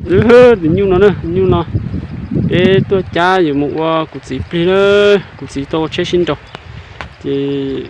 Tus nyuj no na, nyuj no peb tuaj cab yuav mus ua kuv txiv plig na. Kuv txiv tau ua tsheb sib nraus, ces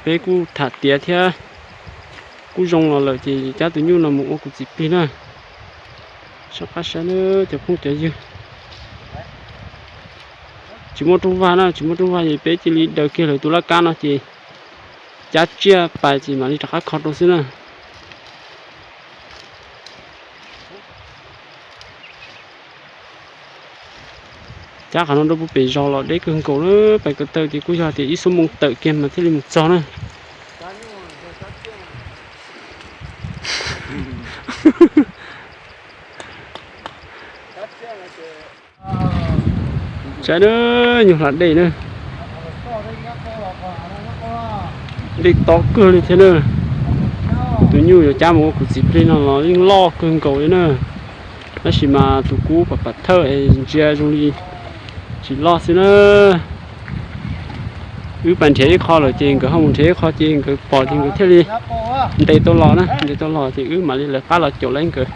peb kuj tham tiav thiab, kuj zoo los lawm ces cab tus nyuj no mus ua kuv txiv plig na. Soj qab saib na cov phooj cov ywg. Tsis muaj rooj vag na, tsis muaj rooj vag ces peb cia li daws kiag lawv tus laj kab no ces cab tsiaj pais ces mam li rov qab kho rau xwb na. Cab qhov no rau puag pem zos los deb kawg nkaus na, pais ko taw ces kuj yog tias ib xuab moos tawm kiag mas thiaj li mus txog na. Saib na, nyuj hla dej na. Dej tob kawg li thiab na. Tus nyuj yuav cab mus ua kuv txiv plig no los yeej loj kawg nkaus li na. Tab sis mas tus kub pam pam thawj es ntsia zoo li tsis loj xwb na. Wb pais nrhiav ib qho lawm ces nkawd ho mus nrhiav ib qho ces nkawd pom ces nkawd thiaj li ntes tau los na, ntes tau los ces wb mam li lawv qab los caum lawv nkawd.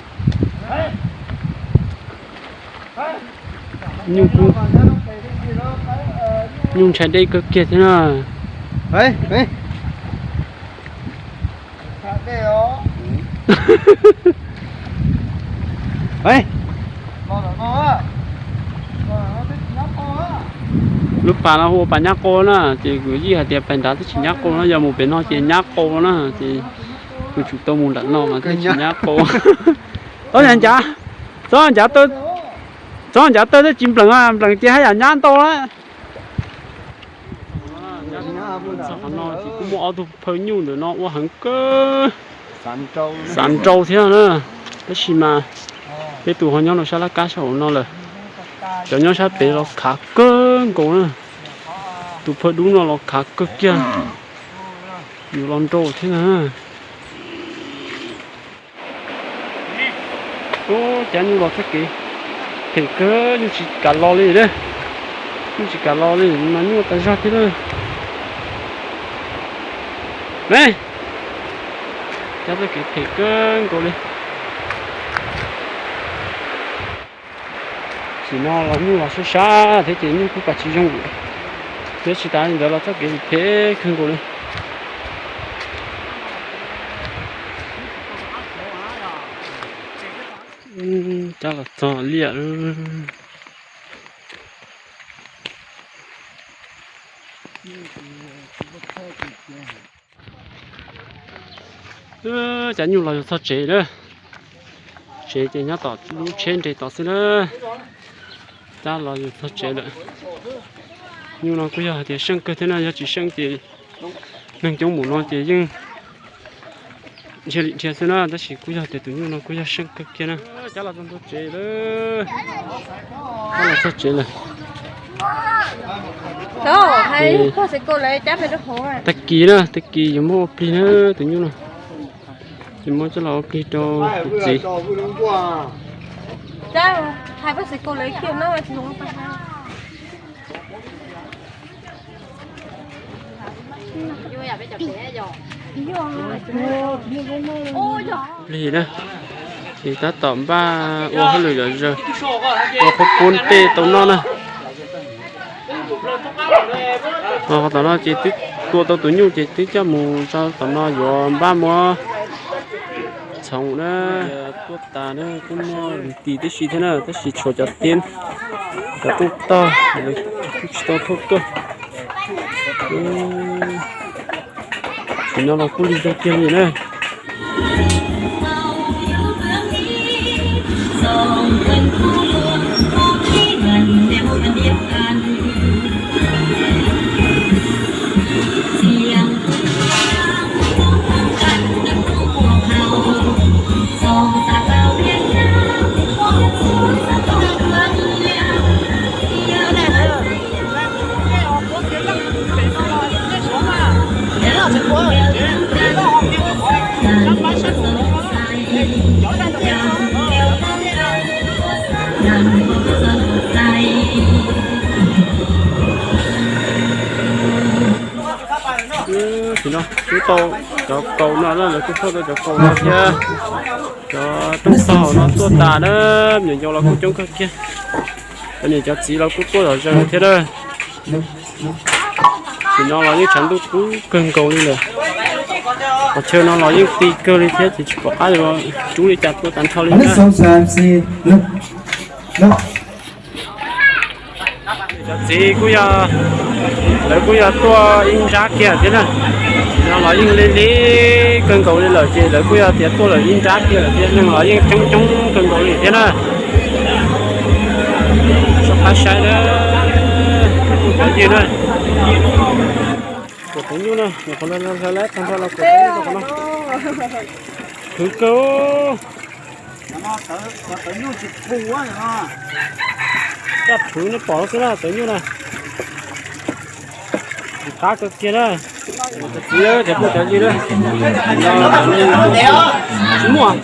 Nyuj, nyuj ntshai dej kawg kiag thiab na. Lub pas no hu ua pas nyab qau na, ces kuv yij hais tias pais nrad twb tsis nyab qau no, yog mus pem no ces nyab qau na, ces kuv tsum tau mus nram no mas thiaj tsis nyab qau. Txhob ncav, txhob ncav, txhob ncav taw twb tsis nplees, nplees ces haj yam nyab ntau lawm. Txog qhov no ces kuj muaj ob tug phaw nyuj ntawm no ua heev kawg, xav nrau thiab na. Tab sis mas peb tus ho nyob rau sab laj kab sab hauv no lawm. Cov nyob sab pem los khav kawg nkaus na. Tus phaw dub no los khav kawg kiag, yuav los nrau thiab na. Ub, cab nyuj los txoj kev phem kawg, nyuj tsis kam los li na. Nyuj tsis kam los li mas nyuaj tas zog thiab na. Me, cab txoj kev phem kawg nkaus li. Tam sim no los nyuj los sab sab thiab ces nyuj kuj pam tsis zoo, thiab tsis tas li ntawd los txoj kev phem kawg nkaus li. Cab los txog liaj. Cab nyuj los yog txog tsev na. Tsev ces nyob tom lub tsheb nres tod xwb na. Cab los yog txog tsev lawm. Nyuj no kuj yog hais tias seej kawg thiab na, yog tsis seej ces neeg coob mus no ces yeej dhia li dhia xwb na, tab sis kuj yog tias tus nyuj no kuj yog seej kawg kiag na. Cab los txog tsev lawm. Cab los txog tsev lawm. Tag kis na, tag kis yuav muab ua plig na tus nyuj no. Ces muab coj los ua plig rau kuv txiv. Plig na, ces tab tom npaj ua hauj lwm zom zaws, ua qhob kub tej tau noj na. Qhov tom no ces twb tua tau tus nyuj ces twb coj mus rau tom no yuav npaj muab txhoov na. Tuaj tas na, kuj muaj lwm tis tib si thiab na, tab sis tshuav cov tiab, cov rooj tog, kuj tsis tau thauj tuaj. Tam sim no los kuj lig zog kiag li na. Tam sim no twb tau cov kaus no na, lawv twb thauj tau cov kaus no thiab. Cov tub tog no tuaj tas na, me nyuam yaus los kuj coob kawg kiag. Cov niam cov txiv los kuj tuaj zom zaws thiab na. Nim no los yeej tshav ntuj kub kawg nkaus li lawm. Qhov chaw no los yeej ti kawg li thiab ces tsis pom qab rub li cas tuaj tag nrho li na. Cov txiv kuj yog, lawv kuj yog tuaj ib nrab kiag thiab na. No los yeej lig lig kawg nkaus li lawm ces lawv kuj yog tias tuaj lawm ib nrab kiag lawm thiab, neeg los yeej coob coob kawg nkaus li thiab na. Soj qab saib na, cov yawg na. Kuam tev nyuj na, nyuam qhuav hlawv tag nrho los kuam tev nyuj rau qhov no. Khwv kawg. Caj khwv nej pom xwb na, tev nyuj na. Qab kawg kiag na. Cov txiv cov phooj cov ywg na, tsis muaj.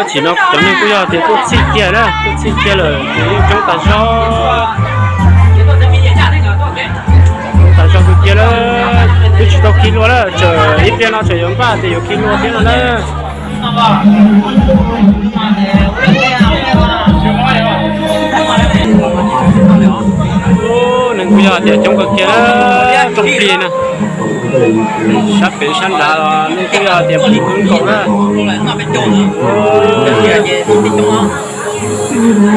Tsim no cov neeg kuj yog tias tuaj txhij kiag na, tuaj txhij kiag lawm ces yeej coob tas zog. Coob tas zog kawg kiag na, twb tsis tau khi lua na, tseem ib pliag no tseem yuav npaj tias yuav khi lua thiab no na. Neeg kuj yog tias coob kawg kiag, rooj plig na. Sab pem sab nrad los neeg kuj yog tias plig kawg nkaus na.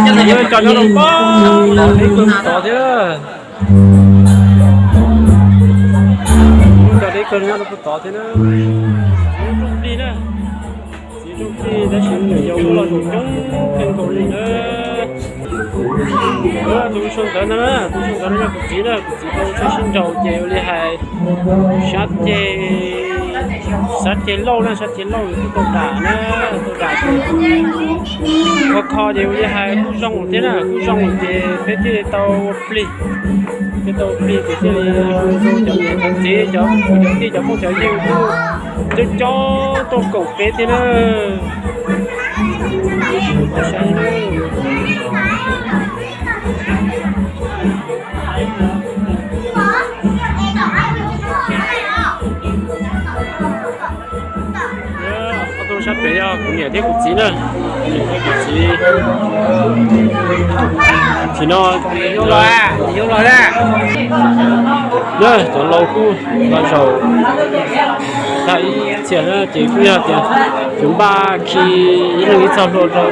Cov nyob rau pem tod thiab. Cov deb kawg nyob rau pem tod thiab na. Rooj plig na. Txiv rooj plig tab sis me nyuam yaus kuj los zaum coob kawg nkaus li na. Tus sau ntawv no na, tus sau ntawv no yog kuv txiv na, kuv txiv tau tshawb sib nraus ces ua li hais sab ceg, sab ceg Lauj na, sab ceg Lauj nws kuj tau dam na, tau dam kho kho ces ua li hais kuj zoo thiab na, kuj zoo ces peb thiaj li tau ua plig, thiaj tau ua plig ces thiaj li cov niam cov txiv cov kwv cov tij cov phooj cov ywg kuj coob coob tuaj koom peb thiab na. Ob tug sab pem yog kuv niam thiab kuv txiv na, kuv niam thiab kuv txiv. Tsis no, cov laus kuj los zaum tag ib txhia na ces kuj yog tias tsuas npaj khi ib leeg ib txoj hlua rau.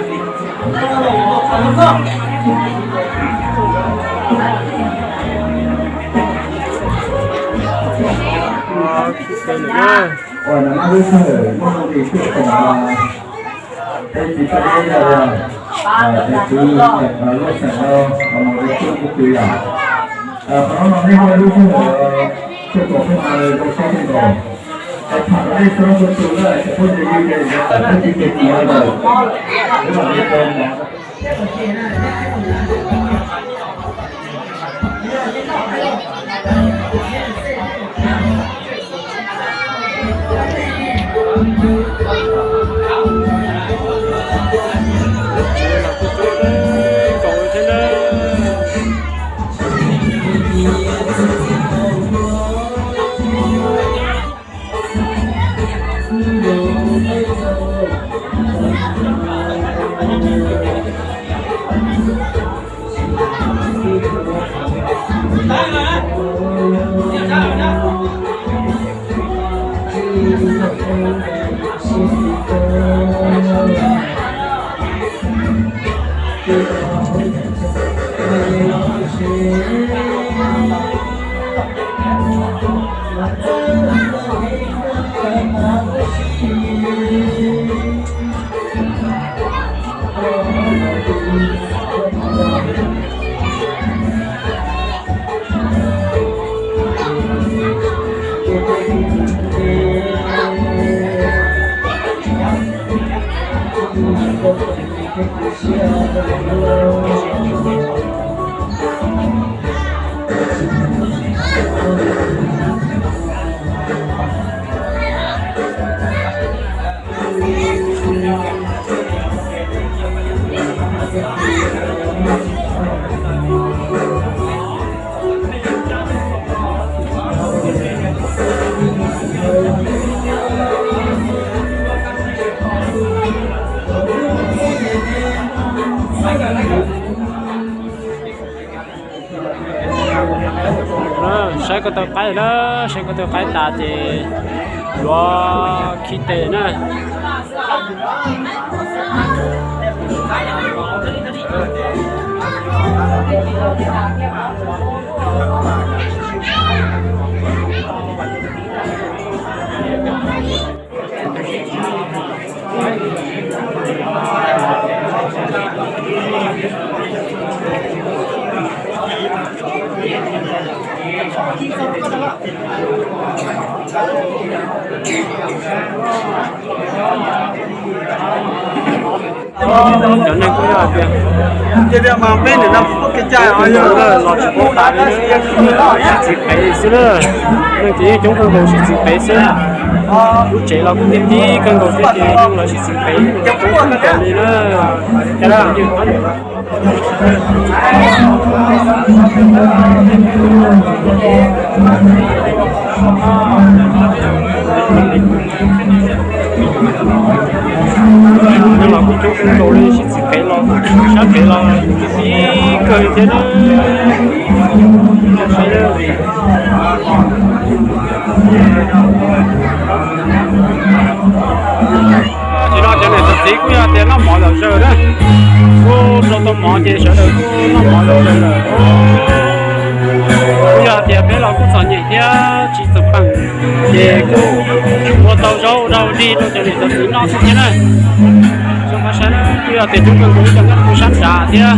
Saib koj tau qaib na, saib koj tau qaib tas ces yuav khib tes na. Cov neeg kuj yog tias, ces tias mas peb niam no peb kev cai los tsis paub tas li, sib txiv pem xwb na. Neeg ces yeej coob kawg nkaus sib txiv pem xwb. Lub tsev los kuj tib tib kawg nkaus thiab ces neeg los sib txiv pem coob kawg nkaus li na. Cas los kuj coob kawg nkaus li, sib txiv pem los sab pem los ib kawg li thiab na. Tam sim no cov niam cov txiv kuj yog tias noj mov lom zem na, kuj rau tau mov ces sawv daws kuj noj mov lom zem lawm. Kuj yog tias peb los kuj txom nyem thiab tsis txawm peem, ces kuj ua tau zaub ua dog dig rau cov niam cov txiv noj xwb thiab na. Zoo qhov saib na, kuj yog tias coob kawg nkaus ib co nyob rau sab nrad thiab.